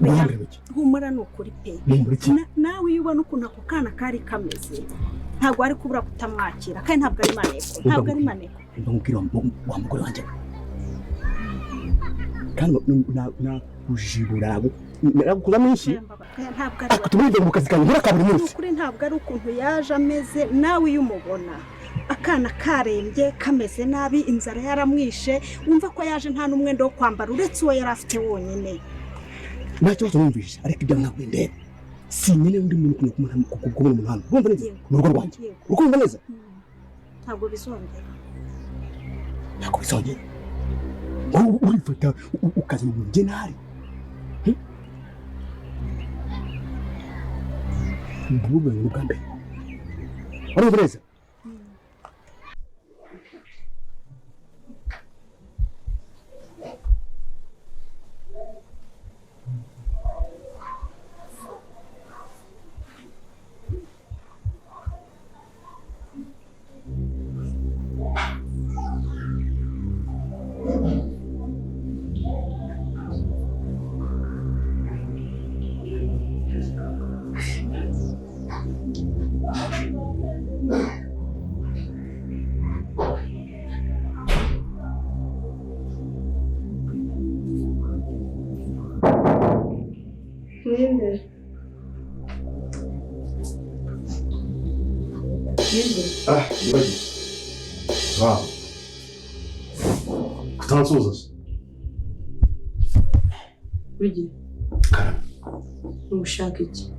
Urambwira iki? Humura, ni ukuri pe. Mumbura iki? Nawe iyo ubona ukuntu ako kana kari kameze, ntabwo wari kubura kutamwakira, kandi ntabwo ari maneko, ntabwo ari maneko. Mba nkubwira wa mugore wanjye we, kandi nakujibura, nagukuza menshi. Ntabwo ari Ariko tumurinde mu kazi kanjye nkora ka buri Ni munsi. ukuri, ntabwo ari ukuntu yaje ameze. Nawe iyo umubona akana karembye, kameze nabi, inzara yaramwishe, wumva ko yaje nta n'umwenda wo kwambara uretse uwo yari afite wonyine. Nta kibazo numvise, ariko ibyo ntabwo bindeba. Sinyene undi muntu kumwe kubona umuntu hano, urumva neza? Yego. Mu rugo rwanjye. Yego. Urukumva neza? Ntabwo bizongera. Ntabwo bizongera. Wowe urifata ukazana umuntu njye ntahari. Mbubuye ubwa mbere, urumva neza? Ninde? Ninde? Ah, nibagiwe. Wow. Kutansuhuza se? Rugi, Karame. ushaka iki?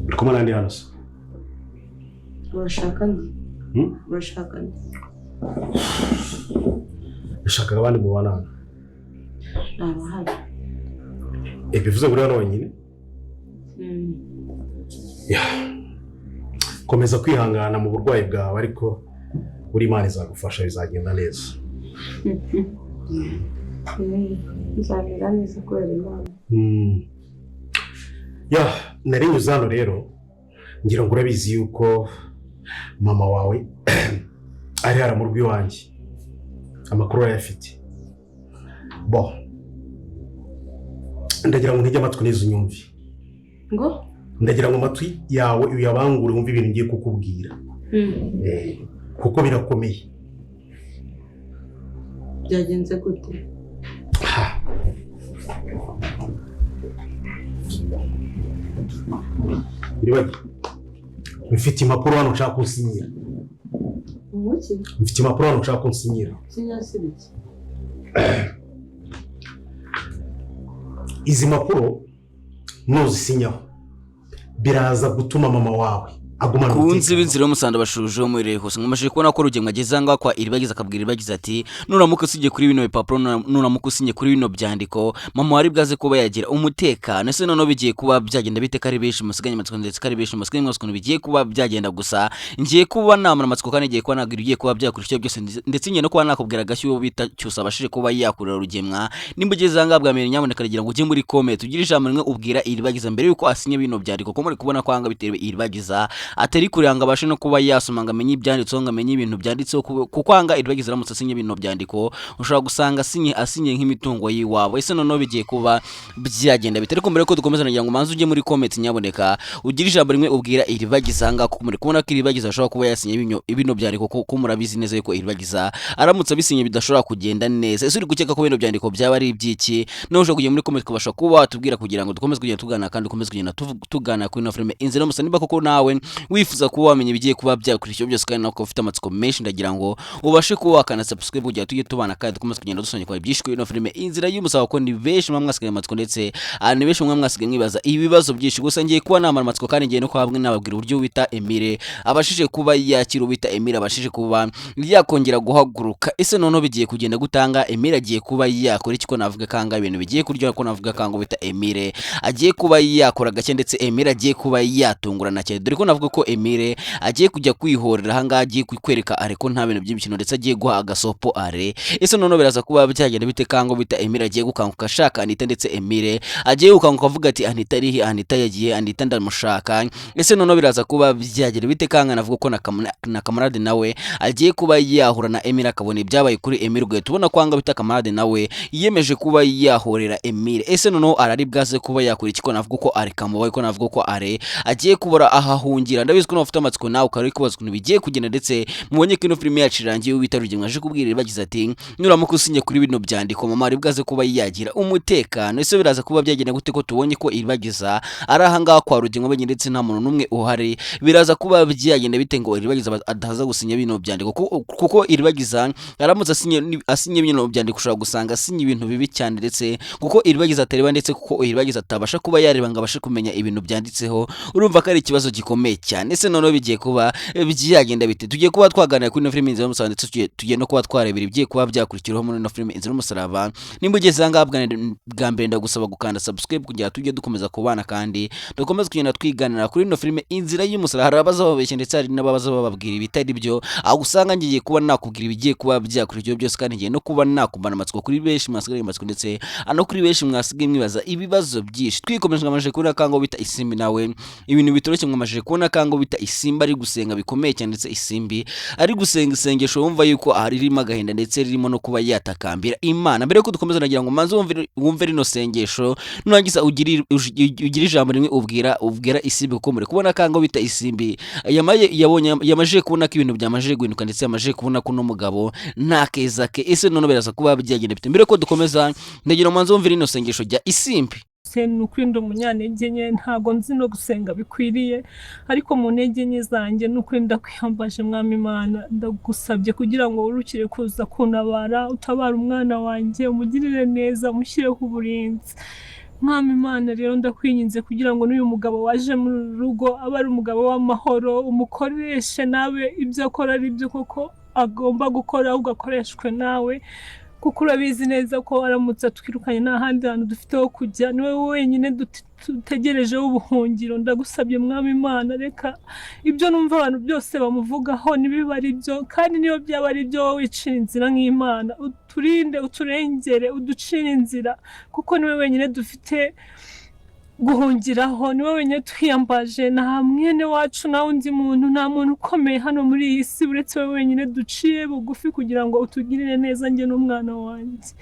Uri kumwe nande hano se? Urashaka nde? Hmm? Urashaka nde? Nashakaga abandi mubana hano. Ntabahari. Eh, bivuze ngo uri hano wenyine? Mm. Yeah. Komeza kwihangana mu burwayi bwawe, ariko buri Imana izagufasha, bizagenda neza. Nzamera neza kubera Imana. Yeah, nari nyuze hano rero ngira ngo urabizi yuko mama wawe ari hara mu rugo iwanjye. Amakuru urayafite. Bo. Ndagira ngo ntege amatwi neza unyumve. Ngo? Ndagira ngo amatwi yawe uyabangure wumve ibintu ngiye kukubwira. Kuko birakomeye. Byagenze gute? Ha. Iribagiwe. Mfite impapuro hano nshaka kunsinyira. Umuki? Mfite impapuro hano nshaka kunsinyira. Sinyasi biki? Izi mpapuro nuzisinyaho biraza gutuma mama wawe agumana Kunzi umutekano. b'inzira y'umusanda bashuje muri hose, nkomeje kubona ko Rugema ageze ahangaha kwa Iribagiza, akabwira Iribagiza ati: "Nuramuka usinye kuri bino bipapuro, nuramuka usinye kuri bino byandiko, mama wari bwaze kuba yagira umutekano." Ese noneho bigiye kuba byagenda bite, ko ari benshi musiganye amatsiko, ndetse ko ari benshi musiganye amatsiko bigiye kuba byagenda? Gusa ngiye kuba namara amatsiko, kandi ngiye kuba nagira ugiye kuba byakora byose, ndetse ngiye no kuba nakubwira agashyi uwo bita Cyusa abashije kuba yakurira Rugemwa. Nimba ugeze ahangaha bwa mbere, nyamuneka kugira ngo ujye muri comment ugire ijambo rimwe ubwira Iribagiza mbere yuko asinye bino byandiko, ko muri kubona ko ahanga bitewe Iribagiza atari kure ngo abashe no kuba yasoma, ngo amenye ibyanditseho, ngo amenye ibintu byanditseho, kuko ahanga Iribagiza aramutse asinye bino byandiko, ushobora gusanga asinye nk'imitungo y'iwabo. Ese noneho bigiye kuba byagenda bite? Ariko mbere yuko dukomeza, nagira ngo umanze ujye muri comment, nyaboneka ugire ijambo rimwe ubwira Iribagiza ahangaha, kuko muri kubona ko Iribagiza ashobora kuba yasinye bino byandiko, kuko murabizi neza yuko Iribagiza aramutse abisinye bidashobora kugenda neza. Ese uri gukeka ko bino byandiko byaba ari iby'iki? Nawe ushobora kujya muri comment ukabasha kuba watubwira, kugira ngo dukomeze kugenda tuganira kandi dukomeze kugenda tuganira kuri ino filime Inzira y'Umusaraba. Niba koko nawe wifuza kuba wamenya ibigiye kuba byakurikiye byose, kandi nawe ukaba ufite amatsiko menshi, ndagira ngo ubashe kuba wakana subscribe kugira tujye tubana kandi dukomeze kugenda dusonye byinshi kuri ino filime Inzira y'Umusaraba, kuko ni benshi muba mwasigaye amatsiko, ndetse ni benshi muba mwasigaye mwibaza ibibazo byinshi. Gusa ngiye kuba namara amatsiko, kandi ngiye no kuba hamwe nababwira uburyo wita Emile abashije kuba yakira, uwita Emile abashije kuba yakongera guhaguruka. Ese noneho bigiye kugenda gutanga? Emile agiye kuba yakora iki? Ko navuga kanga ibintu bigiye kuryoha, ko navuga kanga wita Emile agiye kuba yakora gake, ndetse Emile agiye kuba yatungurana cyane, dore ko navuga navuga ko Emile agiye kujya kwihorera ahangaha, agiye kwereka Are ko nta bintu by'imikino ndetse agiye guha agasopo Are. Ese noneho biraza kuba byagenda bite kango bita Emile agiye gukanguka ashaka Anita, ndetse Emile agiye gukanguka avuga ati Anita arihe, Anita yagiye, Anita ndamushaka. Ese noneho biraza kuba byagenda bite kanga navuga ko na Kamarade nawe agiye kuba yahura na Emile akabona ibyabaye kuri Emile, ugahita ubona ko anga bita Kamarade nawe yiyemeje kuba yahorera Emile. Ese noneho arari bwaze kuba yakora iki ko navuga ko Are kamubaye, ko navuga ko Are agiye kubura ahahungira? Ndabizi ko nawe ufite amatsiko, nawe ukaba uri kubaza ukuntu bigiye kugenda, ndetse mubonye ko ino filime yacu irangiye wita Rugema aje kubwira bagize ati nuramuka usinye kuri bino byandiko mama ari bwaze kuba yagira umutekano. Ese biraza kuba byagenda gute ko tubonye ko Iribagiza ari ahangaha kwa Rugema wenyine ndetse nta muntu n'umwe uhari? Biraza kuba byagenda bite ngo Iribagiza adaza gusinya bino byandiko? Kuko Iribagiza aramutse asinye bino byandiko ushobora gusanga asinye ibintu bibi cyane, ndetse kuko Iribagiza atareba, ndetse kuko Iribagiza atabasha kuba yareba ngo abashe kumenya ibintu byanditseho, urumva ko ari ikibazo gikomeye cyane. Ese noneho bigiye kuba byagenda bite? Tugiye kuba twaganira kuri ino filime Inzira y'Umusaraba, ndetse tugiye no kuba twarebera ibigiye kuba byakurikiraho muri ino filime Inzira y'Umusaraba. Nimba ugeze aha ngaha bwa mbere, ndagusaba gukanda subscribe kugira tujye dukomeza kubana kandi dukomeze kugenda twiganira kuri ino filime Inzira y'Umusaraba. Hari abaza bababeshya ndetse hari n'abaza bababwira ibitari byo, aho usanga ngiye kuba nakubwira ibigiye kuba byakurikiyeho byose, kandi ngiye no kuba nakumara amatsiko kuri benshi mwasigaye amatsiko, ndetse no kuri benshi mwasigaye mwibaza ibibazo byinshi. Twikomeje mwamajije kubona kango bita Isimbi nawe ibintu bitoroshye, mwamajije kubona kango bita Isimbi ari gusenga bikomeye cyane, ndetse Isimbi ari gusenga isengesho wumva yuko ahari ririmo agahinda ndetse ririmo no kuba yatakambira Imana. Mbere yuko dukomeza nagira ngo manze wumve rino sengesho, nurangiza ugire ijambo rimwe ubwira Isimbi, kuko muri kubona kango bita Isimbi yamajije kubona ko ibintu byamajije guhinduka, ndetse yamajije kubona ko uno mugabo nta keza ke. Ese none biraza kuba byagenda bite? Mbere yuko dukomeza ndagira ngo manze wumve rino sengesho rya Isimbi. Ni ukuri ndi umunyantege nke, ntabwo nzi no gusenga bikwiriye, ariko mu ntege nke zanjye ni ukuri ndakwiyambaje Mwami Imana, ndagusabye kugira ngo wurukire kuza kuntabara, utabara umwana wanjye, umugirire neza, umushyireho uburinzi. Mwami Imana rero ndakwinginze kugira ngo n'uyu mugabo waje muri uru rugo abe ari umugabo w'amahoro, umukoreshe nawe ibyo akora ari byo koko agomba gukora, ahubwo akoreshwe nawe, kuko urabizi neza ko aramutse atwirukanye nta handi hantu dufite ho kujya, ni wowe wenyine dutegerejeho ubuhungiro. Ndagusabye Mwami Imana, reka ibyo numva abantu byose bamuvugaho ntibibe ari byo, kandi niyo byaba ari byo wowe wicira inzira nk'Imana, uturinde, uturengere, uducire inzira, kuko niwe wenyine dufite guhungiraho, niwe wenyine twiyambaje, nta mwene wacu, nta undi muntu, nta muntu ukomeye hano muri iyi si uretse wowe wenyine duciye bugufi kugira ngo utugirire neza njye n'umwana wanjye.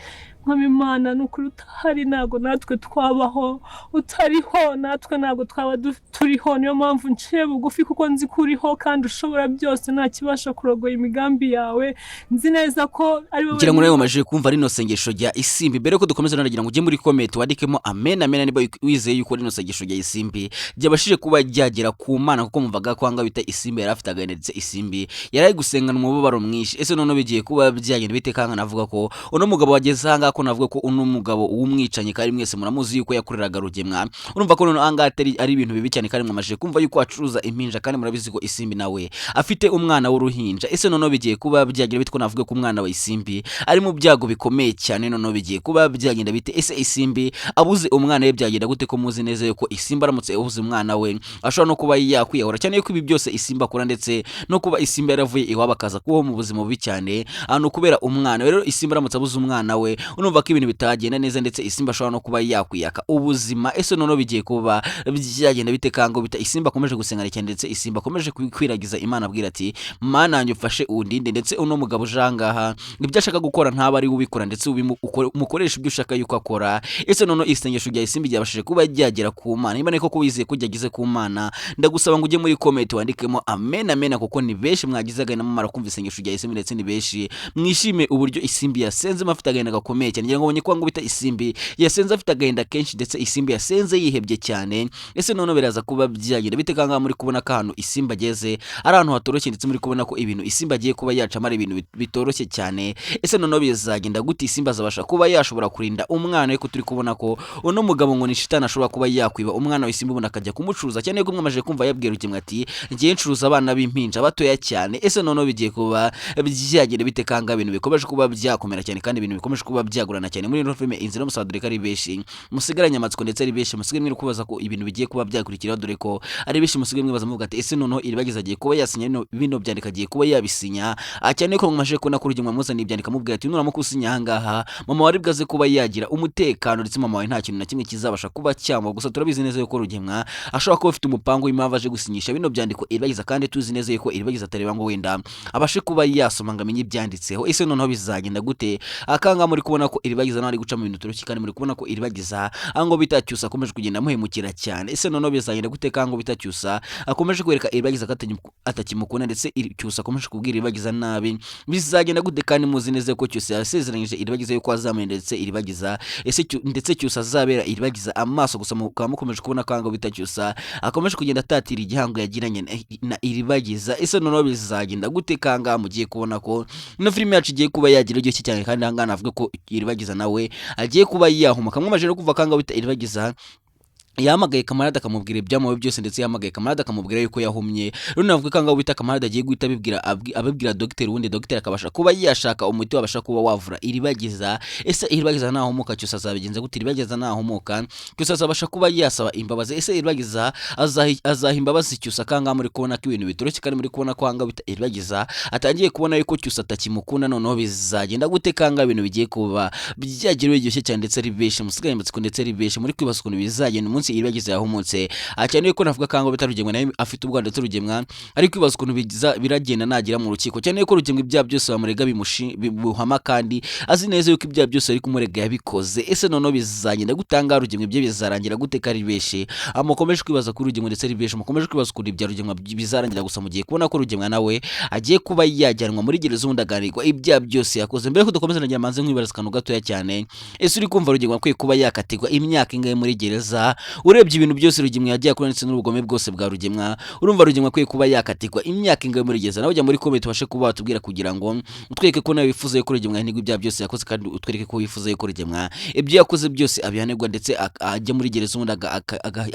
Mwami Imana ni ukuri utahari ntabwo natwe twabaho, utariho natwe ntabwo twaba turiho, niyo mpamvu nciye bugufi kuko nzi ko uriho kandi ushobora byose, nta kibasha kurogoya imigambi yawe, nzi neza ko ari wowe. Ngira ngo nawe wamajije kumva rino sengesho rya Isimbi. Mbere yuko dukomeza nagira ngo ujye muri comment wandikemo amen amen niba wizeye yuko rino sengesho rya Isimbi ryabashije kuba ryagera ku Mana, kuko mumvaga ko ahangaha bita Isimbi yari afite agahinda, ndetse Isimbi yari ari gusengana umubabaro mwinshi. Ese noneho bigiye kuba byagenda bite kanga navuga ko uno mugabo wageze ahangaha, ko navuga ko uno mugabo w'umwicanyi kandi mwese muramuzi yuko yakoreraga Rugemwa, urumva ko noneho ahangaha atari ari ibintu bibi cyane, kandi mwamajije kumva yuko acuruza impinja, kandi murabizi ko Isimbi nawe afite umwana w'uruhinja. Ese noneho bigiye kuba byagira bite ko navuga ko umwana wa Isimbi ari mu byago bikomeye cyane? Noneho bigiye kuba byagenda bite? Ese Isimbi abuze umwana we byagenda gute, ko muzi neza yuko Isimbi aramutse abuze umwana we ashobora no kuba yakwiyahura, cyane yuko ibi byose Isimbi akora, ndetse no kuba Isimbi yaravuye iwabo akaza kubaho mu buzima bubi cyane ahantu kubera umwana we. Rero Isimbi aramutse abuze umwana we urumva ko ibintu bitagenda neza, ndetse Isimbi ashobora no kuba yakwiyaka ubuzima. Ese noneho bigiye kuba byagenda bite kango bita Isimbi akomeje gusenga cyane, ndetse Isimbi akomeje kwiragiza Imana abwira ati Mana yanjye ufashe undinde, ndetse uno mugabo uje ahangaha ibyo ashaka gukora ntaba ari we ubikora, ndetse umukoresha ibyo ushaka yuko akora. Ese noneho isengesho rya Isimbi ryabashije kuba ryagera ku Mana? Niba niko wizeye ko ryageze ku Mana, ndagusaba ngo ujye muri comment wandikemo amen amen, kuko ni benshi mwagize agahinda mumara kumva isengesho rya Isimbi, ndetse ni benshi mwishime uburyo Isimbi yasenzemo afite agahinda gakomeye cyane. Ngira ngo ubonye ko ngo bita Isimbi yasenze afite agahinda kenshi, ndetse Isimbi yasenze yihebye cyane. Ese noneho biraza kuba byagenda bite kangaha muri kubona ko ahantu Isimbi ageze ari ahantu hatoroshye, ndetse muri kubona ko ibintu Isimbi agiye kuba yacamo ari ibintu bitoroshye cyane. Ese noneho bizagenda gute? Isimbi azabasha kuba yashobora kurinda umwana we, ko turi kubona ko uno mugabo ngo ni shitani ashobora kuba yakwiba umwana wa Isimbi ubundi akajya kumucuruza, cyane ko mwamaze kumva yabwira Rugema ati ngiye ncuruza abana b'impinja batoya cyane. Ese noneho bigiye kuba byagenda bite kanga ibintu bikomeje kuba byakomera cyane, kandi ibintu bikomeje kuba bya byagorana cyane muri ino filime Inzira y'Umusaraba, dore ko ari benshi musigaranye amatsiko ndetse ari benshi musigaye mwiri kubaza ko ibintu bigiye kuba byakurikiraho, dore ko ari benshi musigaye mwibaza muvuga ati ese noneho Iribagiza agiye kuba yasinya bino byandika, agiye kuba yabisinya? Cyane ko mwamaze kubona ko Rugema amuzaniye ibyandika amubwira ati nuramuka usinya aha ngaha mama wari bwaze kuba yagira umutekano, ndetse mama wawe nta kintu na kimwe kizabasha kuba cyangwa. Gusa turabizi neza yuko Rugemwa ashobora kuba afite umupango w'impamvu aje gusinyisha bino byandiko Iribagiza, kandi tuzi neza yuko Iribagiza atareba ngo wenda abashe kuba yasoma ngo amenye ibyanditseho. Ese noneho bizagenda gute? Akanga muri kubona ko Iribagiza nawe ari guca mu bintu bitoroshye, kandi muri kubona ko Iribagiza aho bita Cyusa akomeje kugenda amuhemukira cyane. Ese noneho bizagenda gute kango bita Cyusa akomeje kwereka Iribagiza ko atakimukunda, ndetse Cyusa akomeje kubwira Iribagiza nabi? Bizagenda gute kandi muzi neza ko Cyusa yasezeranyije Iribagiza yuko azamurinda, ndetse Iribagiza ese ndetse Cyusa azabera Iribagiza amaso? Gusa mukaba mukomeje kubona ko ahangaha bita Cyusa akomeje kugenda atatira igihango yagiranye na Iribagiza. Ese noneho bizagenda gute kanga mugiye kubona ko ino filime yacu igiye kuba yagira iryoshye cyane, kandi ahangaha navuga ko Iribagiza nawe agiye kuba yahuma kamwe amajoro kuva kanga bita Iribagiza yahamagaye Kamarade akamubwira ibyamubaye byose, ndetse yahamagaye Kamarade akamubwira yuko yahumye. Rero navuga ko ngaho bita Kamarade agiye guhita abibwira dogiteri, ubundi dogiteri akabasha kuba yashaka umuti wabasha kuba wavura Iribagiza. Ese Iribagiza nahumuka Cyusa azabigenza gute? Iribagiza nahumuka Cyusa azabasha kuba yasaba imbabazi? Ese Iribagiza azaha imbabazi Cyusa? Kanga muri kubona ko ibintu bitoroshye, kandi muri kubona ko hanga bita Iribagiza atangiye kubona yuko Cyusa atakimukunda. Noneho bizagenda gute kanga ibintu bigiye kuba byagira biryoshye cyane, ndetse ari benshi musigaye amatsiko, ndetse ari benshi muri kwibaza ukuntu bizagenda umunsi Iribagiza yahumutse. Cyane yuko navuga kango bita Rugemwa nawe afite ubwoba, ndetse Rugemwa ari kwibaza ukuntu biragenda nagera mu rukiko, cyane yuko Rugemwa ibyaha byose bamurega bimuhama, kandi azi neza yuko ibyaha byose ari kumurega yabikoze. Ese noneho bizagenda gutanga Rugemwa ibyo bizarangira gute ko ari benshi mukomeje kwibaza kuri Rugemwa, ndetse ari benshi mukomeje kwibaza ukuntu ibya Rugemwa bizarangira? Gusa mugiye kubona ko Rugemwa nawe agiye kuba yajyanwa muri gereza, ubundi aganirwa ibyaha byose yakoze. Mbere yuko dukomeza nagira manze nkwibariza akantu gatoya cyane: ese uri kumva Rugemwa akwiye kuba yakatirwa imyaka ingahe muri gereza? Urebye ibintu byose Rugemwa yagiye akora ndetse n'ubugome bwose bwa Rugemwa, urumva Rugemwa akwiye kuba yakatirwa imyaka ingahe muri gereza? Nawe ujya muri comment ubashe kuba watubwira kugira ngo utwereke ko nawe wifuza yuko Rugemwa yahanirwa ibyaha byose yakoze, kandi utwereke ko wifuza yuko Rugemwa ibyo yakoze byose abihanirwa, ndetse ajya muri gereza, ubundi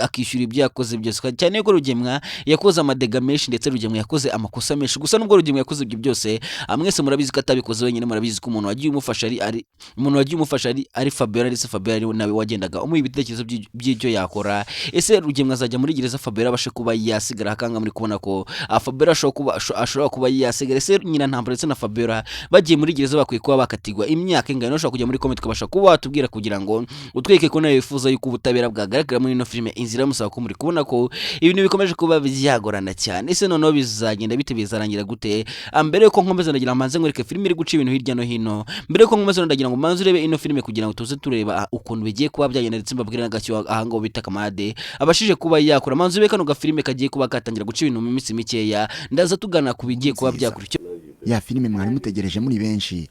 akishyura ibyo yakoze byose. Cyane ko Rugemwa yakoze amadega menshi, ndetse Rugemwa yakoze amakosa menshi. Gusa nubwo Rugemwa yakoze ibyo byose, mwese murabizi ko atabikoze wenyine. Murabizi ko umuntu wagiye umufasha ari Fabiola, ndetse Fabiola ari nawe wagendaga umuha ibitekerezo by'ibyo yakora. Ese Rugemwa azajya muri gereza Fabiola abashe kuba yasigara? Akanga muri kubona ko Fabiola ashobora kuba yasigara. Ese nyina Ntambara ndetse na Fabiola bagiye muri gereza bakwiye kuba bakatirwa imyaka ingana? Ushobora kujya muri comment ukabasha kuba watubwira kugira ngo utwereke ko nawe wifuza yuko ubutabera bwagaragara muri ino filime Inzira y'Umusaraba, ko muri kubona ko ibintu bikomeje kuba byagorana cyane. Ese noneho bizagenda bite? Bizarangira gute? Mbere yuko nkomeza ndagira manze nkwereke filime iri guca ibintu hirya no hino. Mbere yuko nkomeza ndagira ngo manze urebe ino filime kugira ngo tuze tureba ukuntu bigiye kuba byagenda, ndetse mbabwire n'agacyo aha ngaho bita Kamade abashije kuba yakora. Manze urebe kano gafilime kagiye kuba katangira guca ibintu mu minsi mikeya, ndaza tugana ku bigiye kuba Nziza. byakurikira. Ya filime mwari mutegereje muri benshi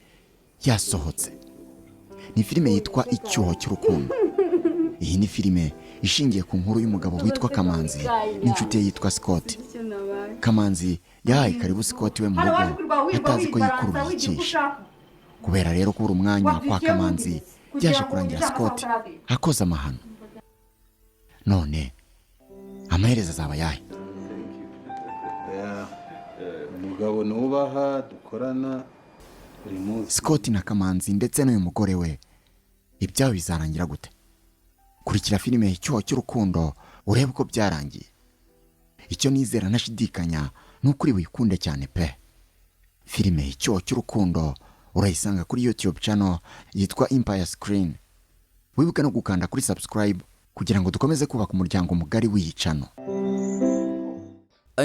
yasohotse. Ni filime yitwa Icyuho cy'Urukundo. Iyi ni filime ishingiye ku nkuru y'umugabo witwa Kamanzi n'inshuti ye yitwa Scott. Kamanzi yahaye karibu Scott we mu rugo atazi ko yikururiye icyishe. Kubera rero kubura umwanya kwa Kamanzi, byaje kurangira Scott akoze amahano. None amaherezo azaba ayahe? Umugabo nubaha dukorana buri munsi. Scott na Kamanzi ndetse n'uyu mugore we, ibyabo bizarangira gute? Kurikira filime Icyuho cy'Urukundo urebe uko byarangiye. Icyo nizera ntashidikanya ni ukuri wikunde cyane pe. Filime Icyuho cy'Urukundo urayisanga kuri YouTube channel yitwa Empire Screen. Wibuke no gukanda kuri subscribe kugira ngo dukomeze kubaka umuryango mugari w'iyi channel.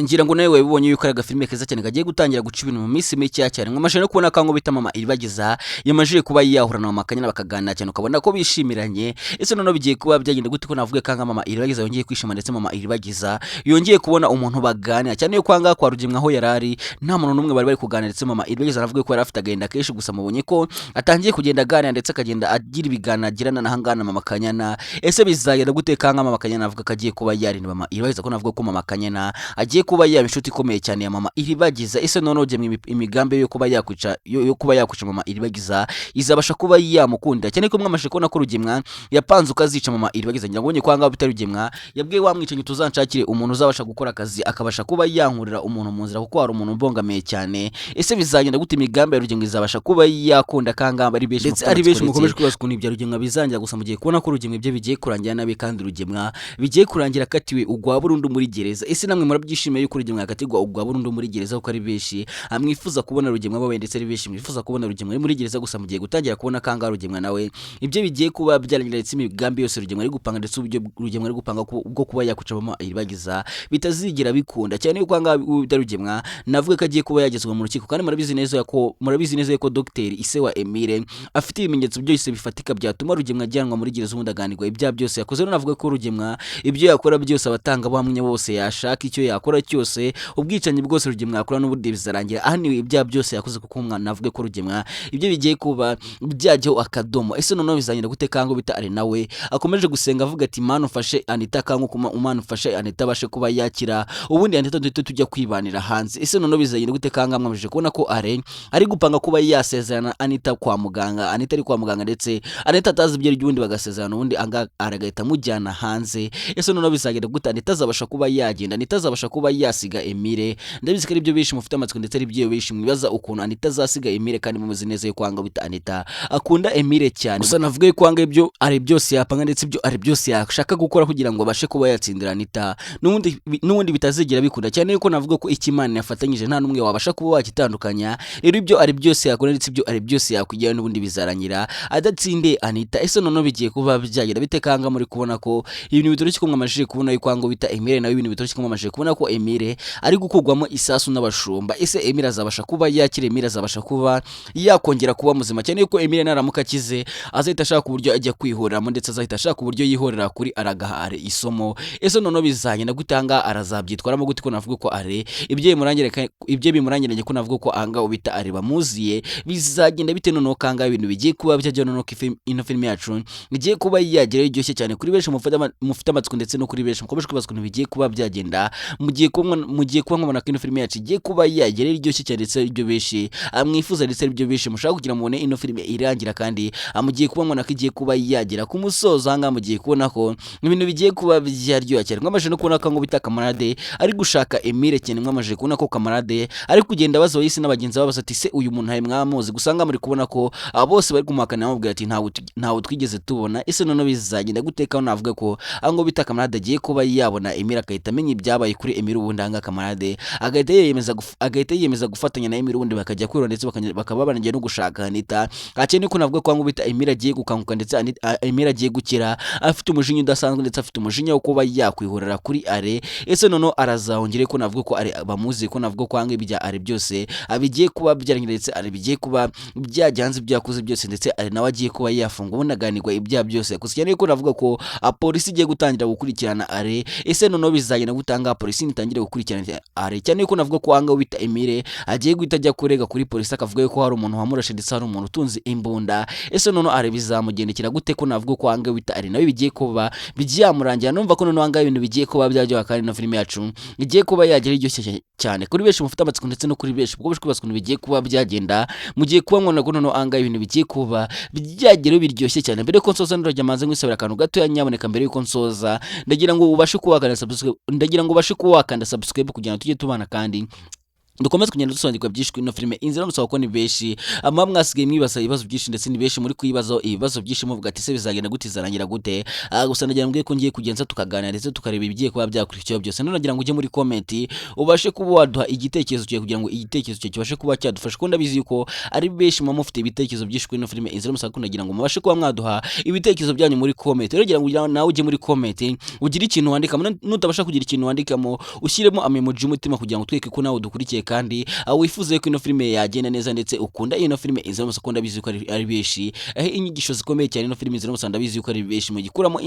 Ngira ngo nawe wabibonye yuko ari agafilime keza cyane kagiye gutangira guca ibintu mu minsi mikeya cyane. Nkamashije no kubona kango bita mama Iribagiza yamajije kuba yahura na mama Kanyana bakaganira cyane, ukabona ko bishimiranye. Ese noneho bigiye kuba byagenda gute ko navuga kanga mama Iribagiza yongeye kwishima, ndetse mama Iribagiza yongeye kubona umuntu baganira cyane, yuko ahangaha kwa Rugemwa aho yari ari nta muntu n'umwe bari bari kuganira? Ndetse mama Iribagiza aravuga ko yari afite agahinda kenshi, gusa mubonye ko atangiye kugenda aganira, ndetse akagenda agira ibiganiro agirana na hangana mama Kanyana. Ese bizagenda gute kanga mama Kanyana avuga ko agiye kuba yarinda mama Iribagiza, ko navuga ko mama Kanyana agiye kuba yaba inshuti ikomeye cyane ya mama Iribagiza. Ese noneho Rugemwa imigambi yo kuba yakwica yo kuba yakwica mama Iribagiza izabasha kuba yamukunda, cyane ko mwamashije kubona ko Rugemwa yapanze ukazica mama Iribagiza. Ngira ngo ubonye ko ahangaha bitari Rugemwa yabwiye wa mwicanyi, tuzanshakire umuntu uzabasha gukora akazi akabasha kuba yankurira umuntu mu nzira, kuko hari umuntu umbongamiye cyane. Ese bizagenda gute? Imigambi ya Rugemwa izabasha kuba yakunda kangamba ari benshi, ndetse ari benshi mukomeje kwibaza ukuntu ibya Rugemwa bizangira. Gusa mugiye kubona ko Rugemwa ibyo bigiye kurangira nabi, kandi Rugemwa bigiye kurangira akatiwe ugwa burundu muri gereza. Ese namwe murabyishimiye yuko Rugemwa yakatirwa ugwa burundu muri gereza, kuko ari benshi mwifuza kubona Rugemwa babaye, ndetse ari benshi mwifuza kubona Rugemwa ari muri gereza? Gusa mugiye gutangira kubona kanga Rugemwa nawe ibyo bigiye kuba byarangira, ndetse imigambi yose Rugemwa ari gupanga, ndetse uburyo Rugemwa ari gupanga bwo kuba yakwica mama Iribagiza bitazigera bikunda, cyane yuko ahangaha Rugemwa navuga ko agiye kuba yagezwa mu rukiko. Kandi murabizi neza ko Dr Ise wa Emile afite ibimenyetso byose bifatika byatuma Rugemwa ajyanwa muri gereza, ubundi aganirwa ibyaha byose yakoze. Rero navuga ko Rugemwa ibyo yakora byose, abatangabuhamya bose yashaka, icyo yakora cyose, ubwicanyi bwose Rugemwa yakora, n'ubundi bizarangira ahaniwe ibyaha byose yakoze, kuko umwana navuga ko Rugemwa ibyo bigiye kuba byajyaho akadomo. Ese noneho bizagenda gute kango bita ari nawe akomeje gusenga avuga ati: "Mana, ufashe Anita kango kuma Umana, ufashe Anita abashe kuba yakira, ubundi Anita duhite tujya kwibanira hanze." Ese noneho bizagenda gute kanga mwamajije kubona ko are ari gupanga kuba yasezerana Anita kwa muganga, Anita ari kwa muganga, ndetse Anita atazi ibyo aribyo, ubundi bagasezerana, ubundi anga aragahita amujyana hanze? Ese noneho bizagenda gute? Anita azabasha kuba yagenda? Anita azabasha kuba yasiga Emile? Ndabizi ko ari byo benshi mufite amatsiko, ndetse ari byo benshi mwibaza ukuntu Anita azasiga Emile, kandi mumeze neza yo kwanga bita Anita akunda Emile cyane. Gusa navuga yuko kwanga ibyo ari byose yapanga, ndetse ibyo ari byose yashaka gukora kugira ngo abashe kuba yatsindira Anita, n'ubundi bitazigera bikunda, cyane yuko navuga ko icyo Imana yafatanyije nta n'umwe wabasha kuba wakitandukanya. Rero ibyo ari byose yakora, ndetse ibyo ari byose yakwigira, n'ubundi bizarangira adatsindiye Anita. Ese noneho bigiye kuba byagenda bite kanga muri kubona ko ibintu bitoroshye, ko mwamajije kubona yuko ngo bita Emile nawe ibintu bitoroshye, ko mwamajije kubona ko Emile ari gukurwamo isasu n'abashumba? Ese Emile azabasha kuba yakira? Emile azabasha kuba yakongera kuba muzima? Cyane yuko Emile naramuka akize azahita ashaka uburyo ajya kwihoreramo, ndetse azahita ashaka uburyo yihorera kuri aragahare isomo. Ese noneho bizagenda gutanga arazabyitwaramo gute, ko navuga ko are ibyo bimurangiranye, ko navuga ko anga ubita are bamuziye? Bizagenda bite noneho kanga ibintu bigiye kuba byajya noneho ko ino filime yacu igiye kuba yagera iryoshye cyane kuri benshi mufite amatsiko, ndetse no kuri benshi mukomeje kwibaza ukuntu bigiye kuba byagenda? Mugiye kuba mubona ko ino filime yacu igiye kuba yagera iryoshye cyane, ndetse ibyo benshi mwifuza, ndetse ibyo benshi mushaka kugira mubone ino filime irangira. Kandi mugiye kuba mubona ko igiye kuba yagera ku musozo. Ahangaha mugiye kubona ko ibintu bigiye kuba byaryoha cyane. Mwamaze no kubona ko ngo bita Kamarade ari gushaka Emile cyane. Mwamaze kubona ko Kamarade ari kugenda abaza Wayisi n'abagenzi babo ati: "Se uyu muntu hari mwamuzi?" Gusa ngaha muri kubona ko bose bari kumuhakana, bamubwira ati: Ntawe twigeze tubona." Ese noneho bizagenda gute ko navuga ko aho ngo bita Kamarade agiye kuba yabona Emile, agahita amenya ibyabaye kuri Emile, ubundi ahangaha Kamarade agahita yiyemeza gufatanya na Emile, ubundi bakajya kwirora, ndetse bakaba banagiye no gushaka Anita? Akene ko navuga ko ngo bita Emile agiye gukanguka, ndetse Emile agiye gukira afite umujinya udasanzwe, ndetse afite umujinya wo kuba yakwihorera kuri Are. Ese noneho arazahongere ko navuga ko Are bamuzi, ko navuga ko hanga ibya Are byose abigiye kuba byarangira, ndetse Are bigiye kuba byajya hanze ibyo yakoze byose, ndetse Are nawe agiye kuba yafungwa, ubundi aganirwa ibyaha byose yakoze, cyane ko navuga ko polisi igiye gutangira gukurikirana Are? Ese noneho bizagenda gutanga polisi nitangire gukurikirana Are, cyane ko navuga ko hanga bita Emile agiye guhita ajya kurega kuri polisi, akavuga yuko hari umuntu wamurashe, ndetse hari umuntu utunze imbunda? Ese noneho Are bizamugendekera gute, ko navuga ko hanga bita Are nawe bigiye kuba byamurangira? Numva ko noneho hanga ibintu bigiye kuba byaryoha, kandi ino filime yacu igiye kuba yagera iryoshye cyane kuri benshi mufite amatsiko, ndetse no kuri benshi kuko kwibaza ukuntu bigiye kuba byagenda. Mugiye kuba mubona ko noneho anga ibintu bigiye kuba byagera biryoshye cyane. Mbere yuko nsoza, ndajya manze nkwisabira akantu gatoya. Nyaboneka, mbere yuko nsoza, ndagira ngo ubashe kuba wakanda subscribe kugira ngo tujye tubana kandi dukomeze kugenda dusobanukirwa byinshi kuri ino filime Inzira. Musaba ko ni benshi ama mwasigaye mwibaza ibibazo byinshi, ndetse ni benshi muri kwibaza ibibazo byinshi muvuga ati: "Se bizagenda gute? Izarangira gute?" Gusa ndagira ngo ko ngiye kugenza tukaganira, ndetse tukareba ibigiye kuba byakurikiyeho byose. None nagira ngo ujye muri comment ubashe kuba waduha igitekerezo cyawe, kugira ngo igitekerezo cyawe kibashe kuba cyadufasha, kuko ndabizi yuko ari benshi muba mufite ibitekerezo byinshi kuri ino filime Inzira. Musaba ko ndagira ngo mubashe kuba mwaduha ibitekerezo byanyu muri comment. Rero ngira ngo nawe ujye muri comment ugire ikintu wandikamo. Nutabasha kugira ikintu wandikamo, ushyiremo amemoji y'umutima kugira ngo twereke ko nawe udukurikiye. kandi wifuza ko ino filime yagenda neza ndetse ukunda ino filime Inzira y'Umusaraba, ko ndabizi ko ari benshi. Inyigisho zikomeye cyane ino filime Inzira y'Umusaraba, ndabizi ko ari benshi mugikuramo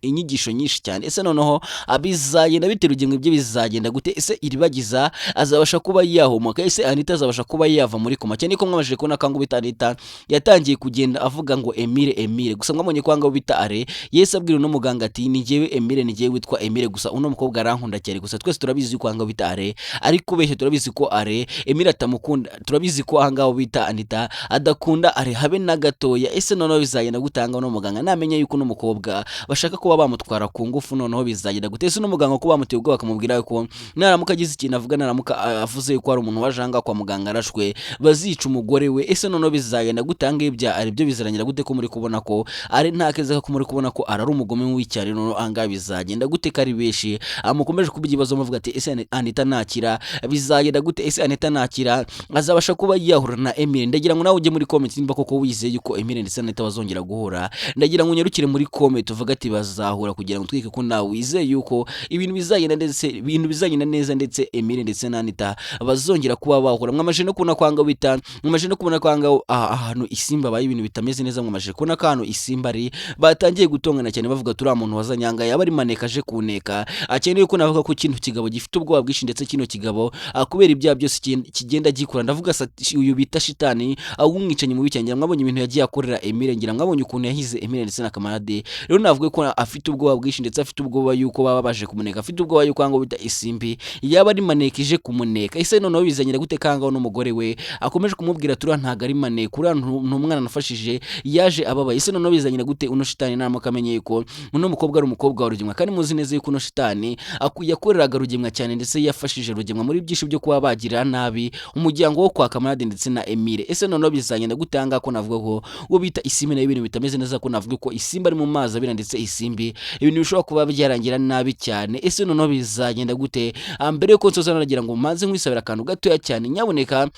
inyigisho nyinshi cyane. Ese noneho bizagenda bite Rugemwe? Ibyo bizagenda gute? Ese Iribagiza azabasha kuba yahumuka? Ese Anita azabasha kuba yava muri koma? Cyane ko mwabashije kubona ko bita Anita yatangiye kugenda avuga ngo Emile, Emile. Gusa mwabonye ko ahangaha bita Are Yesu abwira uno muganga ati ni njyewe Emile, ni njyewe witwa Emile, gusa uno mukobwa arankunda cyane. Gusa twese turabizi ko ahangaha bita Are ari kubeshya, turabizi ko Are Emile atamukunda, turabizi ko ahangaha bita Anita adakunda Are habe na gatoya. Ese noneho bizagenda gutanga uno muganga namenya yuko uno mukobwa bashaka kuba bamutwara ku ngufu? Noneho bizagenda gute? Ese uno muganga ko bamuteye ubwoba bakamubwira ko naramuka agize ikintu avuga, naramuka avuze yuko hari umuntu waje ahangaha kwa muganga arashwe, bazica umugore we? Ese noneho bizagenda gutanga ibya Ari byo bizarangira gute, ko muri kubona ko Ari nta keza, ko muri kubona ko ari umugome w'icyaro? Noneho ahangaha bizagenda gute ko ari benshi mukomeje kubyibazo muvuga ati ese Anita nakira bizagenda gute? Ese Anita nakira azabasha kuba yahura na Emile? Ndagira ngo nawe ujye muri comment nimba koko wizeye yuko Emile ndetse na Anita bazongera guhura. Ndagira ngo unyarukire muri comment uvuga ati bazahura, kugira ngo twike ko nawe wizeye yuko ibintu bizagenda ndetse ibintu bizagenda neza, ndetse Emile ndetse na Anita bazongera kuba bahura. Mwamaje no kubona kwanga bita, mwamaje no kubona kwanga ahantu Isimba abaye ibintu bitameze neza. Mwamaje kubona ko ahantu Isimba ari batangiye gutongana cyane, bavuga turiya muntu wazanyanga yaba ari maneka aje kuneka. Akeneye ko navuga ko kino kigabo gifite ubwoba bwinshi, ndetse kino kigabo kubera ibyaha byose kigenda gikora, ndavuga uyu bita shitani w'umwicanyi mubi cyane. Ngira mwabonye ibintu yagiye akorera Emile, ngira mwabonye ukuntu yahize Emile ndetse na Kamarade. Rero navuga ko afite ubwoba bwinshi, ndetse afite ubwoba yuko baba baje kumuneka, afite ubwoba yuko ngo bita Isimbi yaba ari maneka ije kumuneka. Ese noneho bizanyira gute kangaho n'umugore we akomeje kumubwira turiya ntago ari maneka, uriya ni umwana nafashije yaje ababaye? Ese noneho bizanyira gute uno shitani naramuka amenye yuko uno mukobwa ari umukobwa wa Rugemwa? Kandi muzi neza yuko uno shitani yakoreraga Rugemwa cyane, ndetse yafashije Rugemwa muri byinshi byo kuba bagirira nabi umuryango wo kwa Kamarade ndetse na Emile. Ese noneho bizagenda gute ahangaha ko navuga ko uwo bita Isimbi nayo ibintu bitameze neza, ko navuga ko Isimbi ari mu mazi abira, ndetse Isimbi ibintu bishobora kuba byarangira nabi cyane? Ese noneho bizagenda gute? Mbere yuko nsoza, nagira ngo mbanze nkwisabira akantu gatoya cyane. Nyabuneka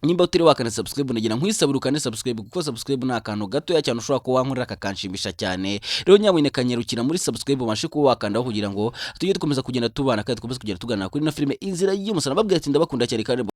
nimba utari wakanda subscribe, nagira nkwisabira ukande subscribe, kuko subscribe ni akantu gatoya cyane ushobora kuba wankorera kakanshimisha cyane. Rero nyabuneka nyarukira muri subscribe ubashe kuba wakandaho, kugira ngo tujye dukomeza kugenda tubana kandi dukomeze kugenda tuganira kuri ino filime Inzira y'Umusaraba. Babwira ati ndabakunda cyane kandi